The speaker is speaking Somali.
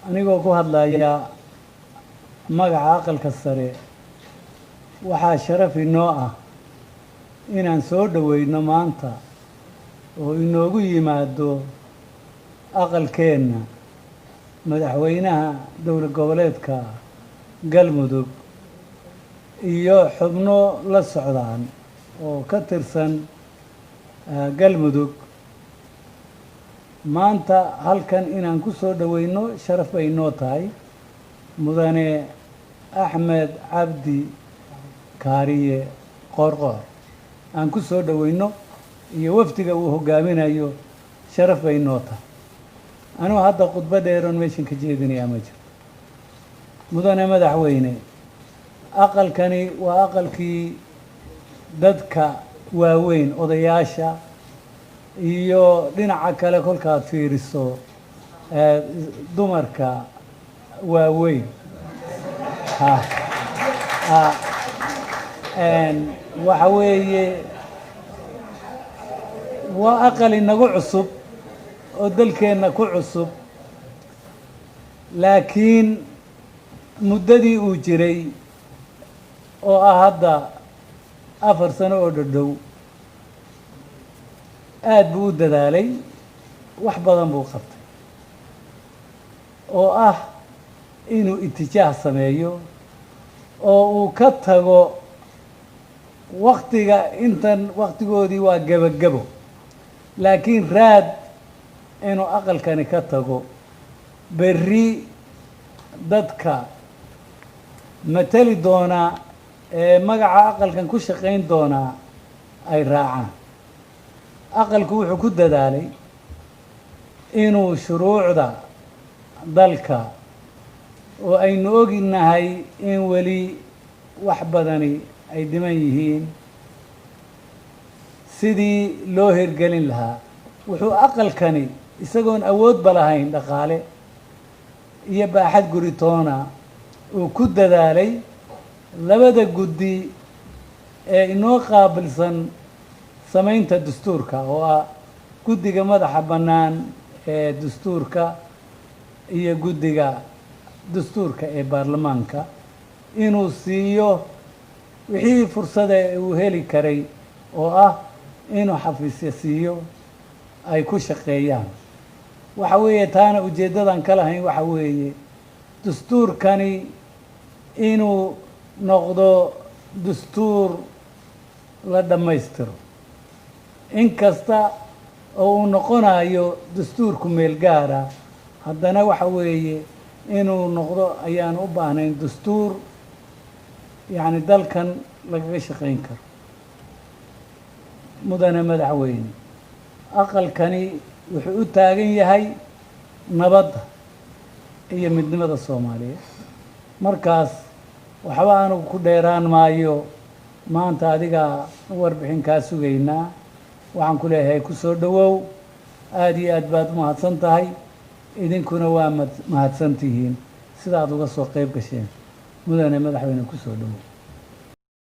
Anigoo ku hadlaya magaca Aqalka Sare, waxaa sharaf inoo ah inaan soo dhoweyno maanta oo inoogu yimaado aqalkeenna madaxweynaha dowlad goboleedka Galmudug iyo xubno la socdaan oo ka tirsan Galmudug. Maanta halkan inaan ku soo dhoweyno sharaf bay inoo tahay Mudane Axmed Cabdi Kaariye Qoorqoor aan ku soo dhoweyno iyo wafdiga uu hogaaminayo, sharaf bay inoo tahay. Anugu hadda khudbo dheeroon meeshan ka jeedinayaa ma jirto. Mudane madaxweyne, aqalkani waa aqalkii dadka waaweyn, odayaasha, iyo dhinaca kale kolkaad fiiriso dumarka waaweyn. Ha ha, waxa weeye waa aqal inagu cusub oo dalkeenna ku cusub, laakiin muddadii uu jiray oo ah hadda 4 sano oo dhodhow, aad buu u dadaalay, wax badan buu qabtay oo ah inuu itijaah sameeyo oo uu ka tago waktiga intan waktigoodii waa gebagebo, laakiin raad inuu aqalkani ka tago, berri dadka mateli doonaa ee magaca aqalkan ku shaqayn doonaa ay raacaan. Aqalku wuxuu ku dadaalay inuu shuruucda dalka oo aynu ognahay in weli wax badani ay dhiman yihiin sidii loo hirgelin lahaa. Wuxuu aqalkani, isagoon awoodba lahayn dhaqaale iyo baaxad guritoona, uu ku dadaalay labada guddi ee inoo qaabilsan samaynta dastuurka, oo ah guddiga madaxa bannaan ee dastuurka iyo guddiga dastuurka ee baarlamaanka, inuu siiyo wixii fursada uu heli karay oo ah inuu xafiisya siiyo ay ku shaqeeyaan. Waxa weeye taana ujeeddadan ka lahayn waxa weeye dastuurkani inuu noqdo dastuur la dhammaystiro, inkasta oo uu noqonayo dastuurku meel gaara, haddana waxa weeye inuu noqdo ayaan u baahnayn dastuur yacni dalkan lagaga shaqayn karo. Mudane madaxweyne, aqalkani wuxuu u taagan yahay nabadda iyo midnimada Soomaaliyeed. Markaas waxba anugu ku dheeraan maayo. Maanta adigaa warbixin kaa sugaynaa. Waxaan ku leeyahay ku soo dhowow, aada iyo aad baad u mahadsan tahay, idinkuna waa mahadsan tihiin sidaad uga soo qayb gasheen. Mudane madaxweyne, ku soo dhowow.